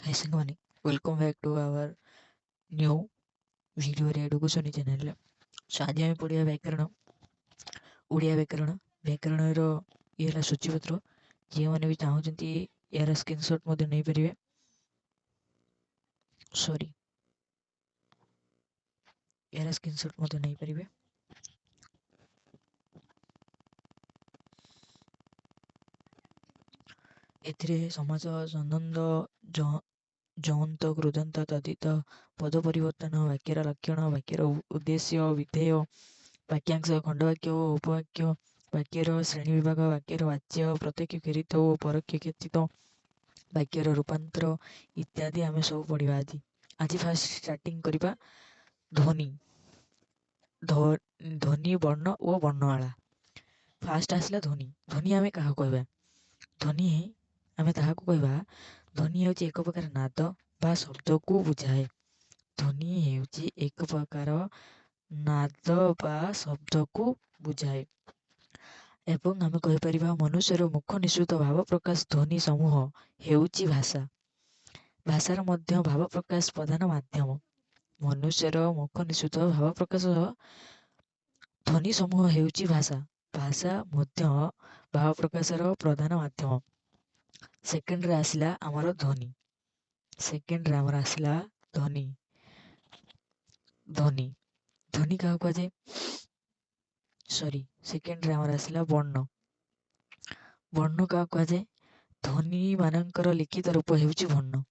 High ସାଙ୍ଗମାନେ, welcome back to our new video Education ଚ୍ୟାନେଲରେ। Show ଆଜି ଆମେ ପଢ଼ିବା ବ୍ୟାକରଣ, ଓଡ଼ିଆ ବ୍ୟାକରଣ। ବ୍ୟାକରଣର ଇଏ ହେଲା ସୂଚୀପତ୍ର। ଯେଉଁମାନେ ବି ଚାହୁଁଛନ୍ତି ଏହାର ସ୍କ୍ରିନସଟ୍ ମଧ୍ୟ ନେଇପାରିବେ। ସରି, ଏହାର ସ୍କ୍ରିନସଟ୍ ମଧ୍ୟ ନେଇପାରିବେ। ଏଥିରେ ସମାସ, ସନ୍ଦନ୍ଦ, ଯଅନ୍ତ, କୃଦନ୍ତ, ତଦ୍ଧିତ, ପଦ ପରିବର୍ତ୍ତନ, ବାକ୍ୟର ଲକ୍ଷଣ, ବାକ୍ୟର ଉଦ୍ଦେଶ୍ୟ, ବିଧେୟ, ବାକ୍ୟାଂଶ, ଖଣ୍ଡବାକ୍ୟ ଓ ଉପବାକ୍ୟ, ବାକ୍ୟର ଶ୍ରେଣୀ ବିଭାଗ, ବାକ୍ୟର ବାଚ୍ୟ, ପ୍ରତ୍ୟକ୍ଷ କ୍ଷରିତ ଓ ପରୋକ୍ଷ କ୍ଷରିତ, ବାକ୍ୟର ରୂପାନ୍ତର ଇତ୍ୟାଦି ଆମେ ସବୁ ପଢ଼ିବା ଆଜି। ଆଜି ଫାଷ୍ଟ ଷ୍ଟାର୍ଟିଂ କରିବା ଧ୍ୱନି, ଧ୍ୱନି, ବର୍ଣ୍ଣ ଓ ବର୍ଣ୍ଣମାଳା। ଫାଷ୍ଟ ଆସିଲା ଧ୍ୱନି। ଧ୍ୱନି ଆମେ କାହାକୁ କହିବା? ଧ୍ୱନି ଆମେ ତାହାକୁ କହିବା, ଧ୍ୱନି ହେଉଛି ଏକ ପ୍ରକାର ନାଦ ବା ଶବ୍ଦକୁ ବୁଝାଏ। ଧ୍ୱନି ହେଉଛି ଏକ ପ୍ରକାର ନାଦ ବା ଶବ୍ଦକୁ ବୁଝାଏ ଏବଂ ଆମେ କହିପାରିବା ମନୁଷ୍ୟର ମୁଖ ନିଃସୃତ ଭାବ ପ୍ରକାଶ ଧ୍ୱନି ସମୂହ ହେଉଛି ଭାଷା। ଭାଷାର ମଧ୍ୟ ଭାବ ପ୍ରକାଶ ପ୍ରଧାନ ମାଧ୍ୟମ। ମନୁଷ୍ୟର ମୁଖ ନିଃସୃତ ଭାବ ପ୍ରକାଶ ଧ୍ୱନି ସମୂହ ହେଉଛି ଭାଷା। ଭାଷା ମଧ୍ୟ ଭାବ ପ୍ରକାଶର ପ୍ରଧାନ ମାଧ୍ୟମ। ସେକେଣ୍ଡରେ ଆସିଲା ଆମର ଧ୍ୱନି। ସେକେଣ୍ଡରେ ଆମର ଆସିଲା ଧ୍ୱନି। ଧ୍ୱନି, ଧ୍ୱନି କାହାକୁ କୁହାଯାଏ? ସରି, ସେକେଣ୍ଡରେ ଆମର ଆସିଲା ବର୍ଣ୍ଣ। ବର୍ଣ୍ଣ କାହାକୁ କୁହାଯାଏ? ଧ୍ୱନି ମାନଙ୍କର ଲିଖିତ ରୂପ ହେଉଛି ବର୍ଣ୍ଣ।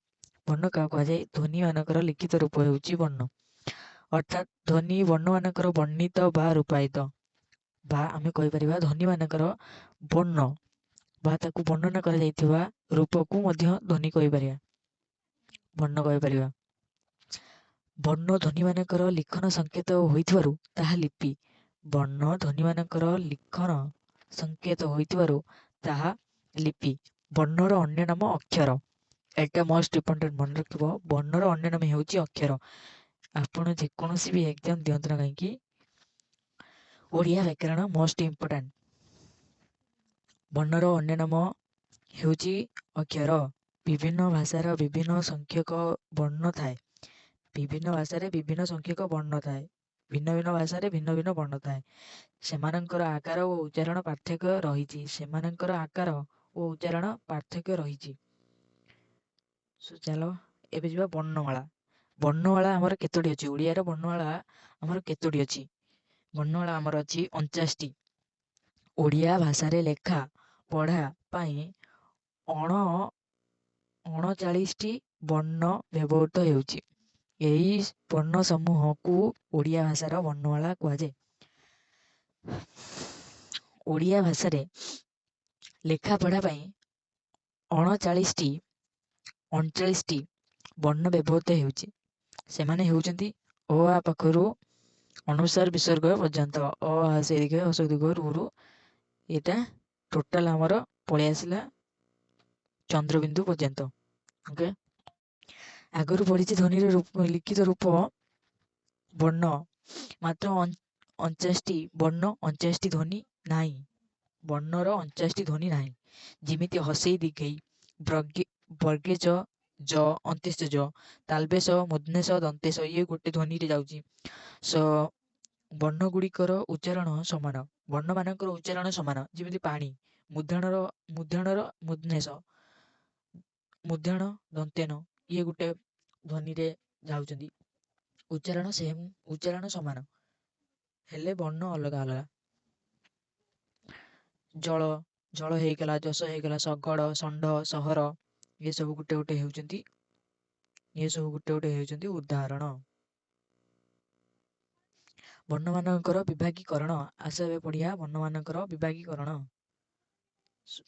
ବର୍ଣ୍ଣ କାହାକୁ କୁହାଯାଏ? ଧ୍ୱନି ମାନଙ୍କର ଲିଖିତ ରୂପ ହେଉଛି ବର୍ଣ୍ଣ। ଅର୍ଥାତ୍ ଧ୍ୱନି ବର୍ଣ୍ଣମାନଙ୍କର ବର୍ଣ୍ଣିତ ବା ରୂପାୟିତ, ବା ଆମେ କହିପାରିବା ଧ୍ୱନି ମାନଙ୍କର ବର୍ଣ୍ଣ ବା ତାକୁ ବର୍ଣ୍ଣନା କରାଯାଇଥିବା ରୂପକୁ ମଧ୍ୟ ଧ୍ୱନି କହିପାରିବା, ବର୍ଣ୍ଣ କହିପାରିବା। ବର୍ଣ୍ଣ ଧ୍ୱନିମାନଙ୍କର ଲିଖନ ସଂକେତ ହୋଇଥିବାରୁ ତାହା ଲିପି। ବର୍ଣ୍ଣ ଧ୍ୱନିମାନଙ୍କର ଲିଖନ ସଂକେତ ହୋଇଥିବାରୁ ତାହା ଲିପି। ବର୍ଣ୍ଣର ଅନ୍ୟ ନାମ ଅକ୍ଷର। ଏଇଟା ମୋଷ୍ଟ ଇମ୍ପୋର୍ଟାଣ୍ଟ ମନେ ରଖିବ, ବର୍ଣ୍ଣର ଅନ୍ୟ ନାମ ହେଉଛି ଅକ୍ଷର। ଆପଣ ଯେକୌଣସି ବି ଏକ୍ଜାମ ଦିଅନ୍ତୁ ନା କାହିଁକି, ଓଡ଼ିଆ ବ୍ୟାକରଣ ମୋଷ୍ଟ ଇମ୍ପୋର୍ଟାଣ୍ଟ। ବର୍ଣ୍ଣର ଅନ୍ୟ ନାମ ହେଉଛି ଅକ୍ଷର। ବିଭିନ୍ନ ଭାଷାର ବିଭିନ୍ନ ସଂଖ୍ୟକ ବର୍ଣ୍ଣ ଥାଏ। ବିଭିନ୍ନ ଭାଷାରେ ବିଭିନ୍ନ ସଂଖ୍ୟକ ବର୍ଣ୍ଣ ଥାଏ। ଭିନ୍ନ ଭିନ୍ନ ଭାଷାରେ ଭିନ୍ନ ଭିନ୍ନ ବର୍ଣ୍ଣ ଥାଏ। ସେମାନଙ୍କର ଆକାର ଓ ଉଚ୍ଚାରଣ ପାର୍ଥକ୍ୟ ରହିଛି। ସେମାନଙ୍କର ଆକାର ଓ ଉଚ୍ଚାରଣ ପାର୍ଥକ୍ୟ ରହିଛି। ସୋ ଚାଲ ଏବେ ଯିବା ବର୍ଣ୍ଣମାଳା। ବର୍ଣ୍ଣମାଳା ଆମର କେତୋଟି ଅଛି? ଓଡ଼ିଆର ବର୍ଣ୍ଣମାଳା ଆମର କେତୋଟି ଅଛି? ବର୍ଣ୍ଣମାଳା ଆମର ଅଛି 49ଟି। ଓଡ଼ିଆ ଭାଷାରେ ଲେଖା ପଢ଼ା ପାଇଁ 39ଟି ବର୍ଣ୍ଣ ବ୍ୟବହୃତ ହେଉଛି। ଏହି ବର୍ଣ୍ଣ ସମୂହକୁ ଓଡ଼ିଆ ଭାଷାର ବର୍ଣ୍ଣମାଳା କୁହାଯାଏ। ଓଡ଼ିଆ ଭାଷାରେ ଲେଖା ପଢ଼ା ପାଇଁ 39ଟି ବର୍ଣ୍ଣ ବ୍ୟବହୃତ ହେଉଛି। ସେମାନେ ହେଉଛନ୍ତି ଅ ଆ ପାଖରୁ ଅନୁସାର ବିସର୍ଗ ପର୍ଯ୍ୟନ୍ତ, ଅ ଆ ସେ ଦୀର୍ଘ ହ୍ରସ୍ୱ ଦୀର୍ଘ ରୁ ରୁ, ଏଇଟା ଟୋଟାଲ ଆମର ପଳେଇ ଆସିଲା ଚନ୍ଦ୍ରବିନ୍ଦୁ ପର୍ଯ୍ୟନ୍ତ। ଓକେ, ଆଗରୁ ପଢିଛି ଧ୍ୱନିର ଲିଖିତ ରୂପ ବର୍ଣ୍ଣ, ମାତ୍ର 49ଟି ବର୍ଣ୍ଣ, 49ଟି ଧ୍ୱନି ନାହିଁ। ବର୍ଣ୍ଣର 49ଟି ଧ୍ୱନି ନାହିଁ। ଯେମିତି ହସେଇ ଦୀର୍ଘେଇ, ବର୍ଗେଜ ଜ, ଅନ୍ତେଶ ଜ, ତାଲବେଶ, ମୂର୍ଦ୍ଧନ୍ୟ, ଦନ୍ତେଶ, ଇଏ ଗୋଟେ ଧ୍ୱନିରେ ଯାଉଛି। ସୋ ବର୍ଣ୍ଣ ଗୁଡ଼ିକର ଉଚ୍ଚାରଣ ସମାନ, ବର୍ଣ୍ଣମାନଙ୍କର ଉଚ୍ଚାରଣ ସମାନ। ଯେମିତି ପାଣି, ମୂର୍ଦ୍ଧନ୍ୟର ମୂର୍ଦ୍ଧନ୍ୟ, ମୂର୍ଦ୍ଧନ୍ୟ ଦନ୍ତେନ, ଇଏ ଗୋଟେ ଧ୍ୱନିରେ ଯାଉଛନ୍ତି। ଉଚ୍ଚାରଣ ସେମ୍, ଉଚ୍ଚାରଣ ସମାନ ହେଲେ ବର୍ଣ୍ଣ ଅଲଗା ଅଲଗା। ଜଳ, ଜଳ ହେଇଗଲା, ଯଶ ହେଇଗଲା, ଶଗଡ଼, ଷଣ୍ଢ, ସହର, ଇଏ ସବୁ ଗୋଟେ ଗୋଟେ ହେଉଛନ୍ତି, ଇଏ ସବୁ ଗୋଟେ ଗୋଟେ ହେଉଛନ୍ତି ଉଦାହରଣ। ବର୍ଣ୍ଣମାନଙ୍କର ବିଭାଗୀକରଣ। ଆସ ଏବେ ପଢିବା ବର୍ଣ୍ଣମାନଙ୍କର ବିଭାଗୀକରଣ।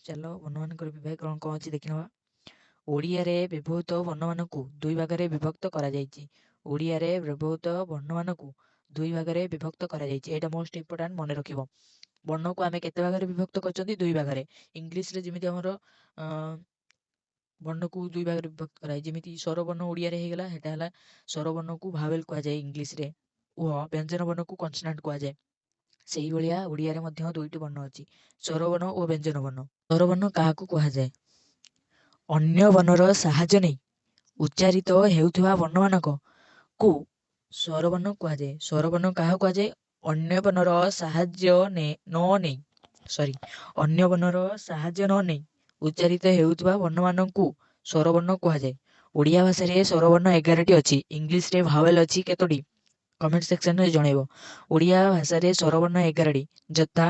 ଚାଲ ବର୍ଣ୍ଣମାନଙ୍କର ବିଭାଗୀକରଣ କଣ ଅଛି ଦେଖିନେବା। ଓଡ଼ିଆରେ ବ୍ୟବହୃତ ବର୍ଣ୍ଣମାନଙ୍କୁ ଦୁଇ ଭାଗରେ ବିଭକ୍ତ କରାଯାଇଛି। ଓଡ଼ିଆରେ ବ୍ୟବହୃତ ବର୍ଣ୍ଣମାନଙ୍କୁ ଦୁଇ ଭାଗରେ ବିଭକ୍ତ କରାଯାଇଛି। ଏଇଟା ମୋଷ୍ଟ ଇମ୍ପୋର୍ଟାଣ୍ଟ ମନେ ରଖିବ। ବର୍ଣ୍ଣକୁ ଆମେ କେତେ ଭାଗରେ ବିଭକ୍ତ କରିଛନ୍ତି? ଦୁଇ ଭାଗରେ। ଇଂଲିଶରେ ଯେମିତି ଆମର ବର୍ଣ୍ଣକୁ ଦୁଇ ଭାଗରେ ବିଭକ୍ତ କରାଯାଇଛି, ଯେମିତି ସ୍ୱରବର୍ଣ୍ଣ ଓଡ଼ିଆରେ ହେଇଗଲା, ସେଟା ହେଲା ସ୍ୱରବର୍ଣ୍ଣକୁ ଭାୱେଲ କୁହାଯାଏ ଇଂଲିଶରେ, ଓ ବ୍ୟଞ୍ଜନ ବର୍ଣ୍ଣକୁ କନସନାଣ୍ଟ କୁହାଯାଏ। ସେଇଭଳିଆ ଓଡ଼ିଆରେ ମଧ୍ୟ ଦୁଇଟି ବର୍ଣ୍ଣ ଅଛି, ସ୍ୱରବର୍ଣ୍ଣ ଓ ବ୍ୟଞ୍ଜନ ବର୍ଣ୍ଣ। ସ୍ୱରବର୍ଣ୍ଣ କାହାକୁ କୁହାଯାଏ? ଅନ୍ୟ ବର୍ଣ୍ଣର ସାହାଯ୍ୟ ନେଇ ଉଚ୍ଚାରିତ ହେଉଥିବା ବର୍ଣ୍ଣମାନଙ୍କୁ ସ୍ୱରବର୍ଣ୍ଣ କୁହାଯାଏ। ସ୍ୱରବର୍ଣ୍ଣ କାହାକୁ କୁହାଯାଏ? ଅନ୍ୟ ବର୍ଣ୍ଣର ସାହାଯ୍ୟ ନ ନେଇ, ସରି, ଅନ୍ୟ ବର୍ଣ୍ଣର ସାହାଯ୍ୟ ନ ନେଇ ଉଚ୍ଚାରିତ ହେଉଥିବା ବର୍ଣ୍ଣମାନଙ୍କୁ ସ୍ୱରବର୍ଣ୍ଣ କୁହାଯାଏ। ଓଡ଼ିଆ ଭାଷାରେ ସ୍ୱରବର୍ଣ୍ଣ 11ଟି ଅଛି। ଇଂଲିଶରେ ଭାୱେଲ ଅଛି କେତୋଟି? କମେଣ୍ଟ ସେକ୍ସନରେ ଜଣାଇବ। ଓଡ଼ିଆ ଭାଷାରେ ସ୍ୱରବର୍ଣ୍ଣ 11ଟି, ଯଥା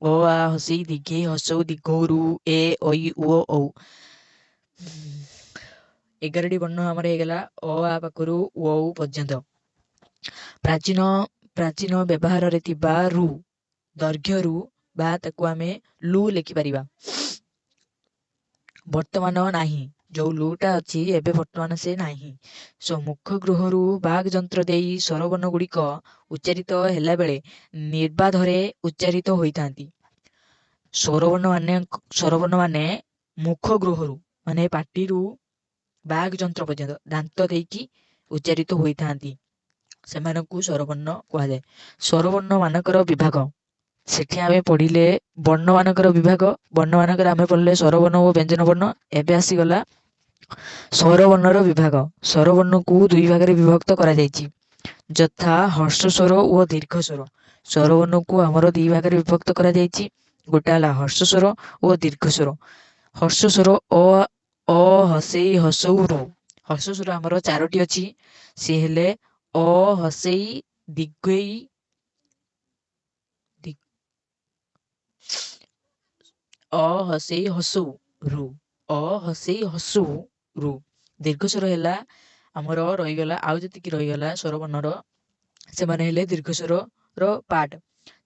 ଅ, ଆ, ହସେଇ, ଦୀର୍ଘେଇ, ହସଉ, ଦୀର୍ଘଉ, ରୁ, ଏ, ଐ, ଉଅ, ଔ। 11ଟି ବର୍ଣ୍ଣ ଆମର ହେଇଗଲା ଅ ଆ ପାଖରୁ ଔ ପର୍ଯ୍ୟନ୍ତ। ପ୍ରାଚୀନ ବ୍ୟବହାରରେ ଥିବା ରୁ ଦୈର୍ଘ୍ୟ ରୁ ବା ତାକୁ ଆମେ ଲୁ ଲେଖିପାରିବା, ବର୍ତ୍ତମାନ ନାହିଁ। ଯୋଉ ଲୁଟା ଅଛି ଏବେ ବର୍ତ୍ତମାନ ସେ ନାହିଁ। ସୋ ମୁଖ ଗୃହରୁ ବାଗ୍ ଯନ୍ତ୍ର ଦେଇ ସ୍ୱରବର୍ଣ୍ଣ ଗୁଡ଼ିକ ଉଚ୍ଚାରିତ ହେଲା ବେଳେ ନିର୍ବାଧରେ ଉଚ୍ଚାରିତ ହୋଇଥାନ୍ତି। ସ୍ୱରବର୍ଣ୍ଣ ମାନେ ମୁଖ ଗୃହରୁ ମାନେ ପାଟିରୁ ବାଗ୍ ଯନ୍ତ୍ର ପର୍ଯ୍ୟନ୍ତ ଦାନ୍ତ ଦେଇକି ଉଚ୍ଚାରିତ ହୋଇଥାନ୍ତି, ସେମାନଙ୍କୁ ସ୍ୱରବର୍ଣ୍ଣ କୁହାଯାଏ। ସ୍ୱରବର୍ଣ୍ଣ ମାନଙ୍କର ବିଭାଗ ସେଠି ଆମେ ପଢିଲେ ବର୍ଣ୍ଣମାନଙ୍କର ବିଭାଗ, ବର୍ଣ୍ଣମାନଙ୍କର ଆମେ ପଢିଲେ ସ୍ୱରବର୍ଣ୍ଣ ଓ ବ୍ୟଞ୍ଜନ ବର୍ଣ୍ଣ। ଏବେ ଆସିଗଲା ସ୍ୱରବର୍ଣ୍ଣର ବିଭାଗ। ସ୍ୱରବର୍ଣ୍ଣକୁ ଦୁଇ ଭାଗରେ ବିଭକ୍ତ କରାଯାଇଛି, ଯଥା ହ୍ରସ୍ୱ ସ୍ୱର ଓ ଦୀର୍ଘ ସ୍ୱର। ସ୍ୱରବର୍ଣ୍ଣକୁ ଆମର ଦୁଇ ଭାଗରେ ବିଭକ୍ତ କରାଯାଇଛି, ଗୋଟେ ହେଲା ହ୍ରସ୍ୱ ସ୍ୱର ଓ ଦୀର୍ଘ ସ୍ୱର। ହ୍ରସ୍ୱ ସ୍ୱର ଅ, ଅ, ହସେଇ, ହସଉ, ରୁ। ହ୍ରସ୍ୱ ସ୍ୱର ଆମର 4ଟି ଅଛି, ସିଏ ହେଲେ ଅ, ହସେଇ, ଦୀର୍ଘେଇ, ଅ, ହସେଇ, ହସଉ, ରୁ, ଅ, ହସେଇ, ହସଉ, ରୁ। ଦୀର୍ଘ ସ୍ୱର ହେଲା ଆମର ରହିଗଲା, ଆଉ ଯେତିକି ରହିଗଲା ସ୍ୱରବର୍ଣ୍ଣର ସେମାନେ ହେଲେ ଦୀର୍ଘ ସ୍ୱରର ପାର୍ଟ।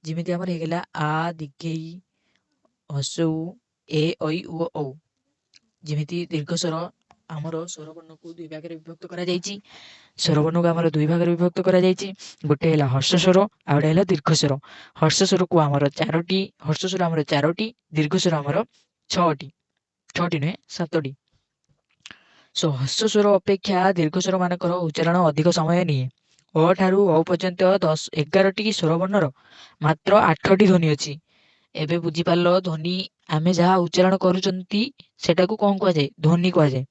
ଯେମିତି ଆମର ହେଇଗଲା ଆ, ଦୀର୍ଘେଇ, ହସଉ, ଏ, ଐ, ଉ, ଔ। ଯେମିତି ଦୀର୍ଘ ସ୍ୱର ଆମର ସ୍ୱରବର୍ଣ୍ଣକୁ ଦୁଇ ଭାଗରେ ବିଭକ୍ତ କରାଯାଇଛି। ସ୍ୱରବର୍ଣ୍ଣକୁ ଆମର ଦୁଇ ଭାଗରେ ବିଭକ୍ତ କରାଯାଇଛି, ଗୋଟେ ହେଲା ହ୍ରସ୍ୱ ସ୍ୱର ଆଉ ଗୋଟେ ହେଲା ଦୀର୍ଘ ସ୍ୱର। ହ୍ରସ୍ୱ ସ୍ୱରକୁ ଆମର 4ଟି, ହ୍ରସ୍ୱ ସ୍ୱର ଆମର 4ଟି, ଦୀର୍ଘ ସ୍ୱର ଆମର 6ଟି, 6ଟି ନୁହେଁ 7ଟି। ସୋ ହ୍ରସ୍ୱ ସ୍ୱର ଅପେକ୍ଷା ଦୀର୍ଘ ସ୍ୱର ମାନଙ୍କର ଉଚ୍ଚାରଣ ଅଧିକ ସମୟ ନିଏ। ଅ ଠାରୁ ଔ ପର୍ଯ୍ୟନ୍ତ 11ଟି ସ୍ୱରବର୍ଣ୍ଣର ମାତ୍ର 8ଟି ଧ୍ୱନି ଅଛି। ଏବେ ବୁଝିପାରିଲ ଧ୍ୱନି ଆମେ ଯାହା ଉଚ୍ଚାରଣ କରୁଛନ୍ତି ସେଟାକୁ କଣ କୁହାଯାଏ? ଧ୍ୱନି କୁହାଯାଏ।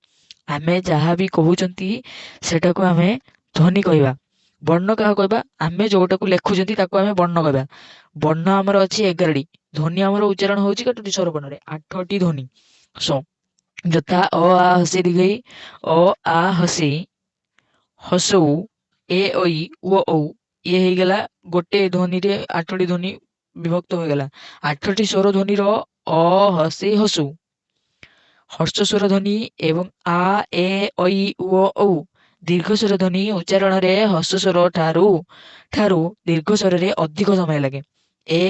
ଆମେ ଯାହା ବି କହୁଛନ୍ତି ସେଟାକୁ ଆମେ ଧ୍ୱନି କହିବା। ବର୍ଣ୍ଣ କାହାକୁ କହିବା? ଆମେ ଯୋଉଟାକୁ ଲେଖୁଛନ୍ତି ତାକୁ ଆମେ ବର୍ଣ୍ଣ କହିବା। ବର୍ଣ୍ଣ ଆମର ଅଛି 11ଟି, ଧ୍ୱନି ଆମର ଉଚ୍ଚାରଣ ହଉଛି କେତୋଟି ସ୍ୱରବର୍ଣ୍ଣରେ? 8ଟି ଧ୍ୱନି। ସୋ ଯଥା ଅ, ଆ, ହସେଇ, ଦୀର୍ଘେଇ, ଅ, ଆ, ହସେଇ, ହସଉ, ଏ, ଐ, ଉ, ଔ। ଇଏ ହେଇଗଲା ଗୋଟେ ଧ୍ୱନିରେ 8ଟି ଧ୍ୱନି ବିଭକ୍ତ ହୋଇଗଲା। 8ଟି ସ୍ୱର ଧ୍ୱନିର ଅ, ହସେଇ, ହସଉ, ହ୍ରସ୍ୱ ସ୍ୱର ଧ୍ୱନି ଏବଂ ଆ, ଏ, ଐ, ଉ, ଔ ଦୀର୍ଘ ସ୍ୱର ଧ୍ୱନି ଉଚ୍ଚାରଣରେ ହ୍ରସ୍ୱ ସ୍ୱର ଠାରୁ ଦୀର୍ଘ ସ୍ୱରରେ ଅଧିକ ସମୟ ଲାଗେ। ଏ,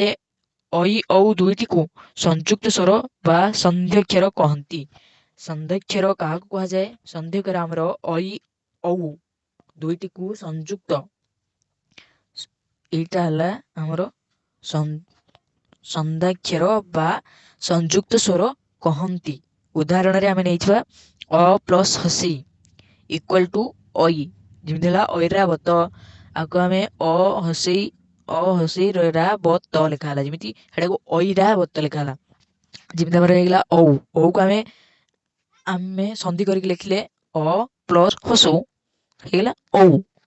ଐ, ଔ ଦୁଇଟିକୁ ସଂଯୁକ୍ତ ସ୍ୱର ବା ସନ୍ଧ୍ୟକ୍ଷର କହନ୍ତି। ସନ୍ଧ୍ୟକ୍ଷର କାହାକୁ କୁହାଯାଏ? ସନ୍ଧ୍ୟକ୍ଷର ଆମର ଐ, ଔ ଦୁଇଟିକୁ ସଂଯୁକ୍ତ, ଏଇଟା ହେଲା ଆମର ସନ୍ଧ୍ୟାକ୍ଷର ବା ସଂଯୁକ୍ତ ସ୍ୱର କହନ୍ତି। ଉଦାହରଣରେ ଆମେ ନେଇଥିବା ଅ ପ୍ଲସ୍ ହସି ଇକ୍ୱାଲ ଟୁ ଐ, ଯେମିତି ହେଲା ଐରାବତ, ଆକୁ ଆମେ ଅ ହସେଇ, ଅ ହସେଇ ରା ବ ତ ଲେଖା ହେଲା, ଯେମିତି ସେଟାକୁ ଐରାବତ ଲେଖା ହେଲା। ଯେମିତି ଆମର ହେଇଗଲା ଔ, ଔକୁ ଆମେ ସନ୍ଧି କରିକି ଲେଖିଲେ ଅ ପ୍ଲସ୍ ହସଉ ହେଇଗଲା ଔ।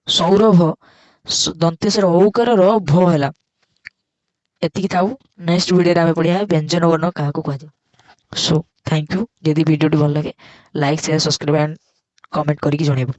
ସୌରଭ ଦନ୍ତେଶ୍ୱର ଔକାର ର ଭ ହେଲା। ଏତିକି ଥାଉ, ନେକ୍ସଟ ଭିଡ଼ିଓରେ ଆମେ ପଢ଼ିବା ବ୍ୟଞ୍ଜନ ବର୍ଣ୍ଣ କାହାକୁ କୁହାଯାଏ। So thank you. ଯଦି ଭିଡ଼ିଓଟି ଭଲ ଲାଗେ like, share, subscribe and comment କରିକି ଜଣାଇବ।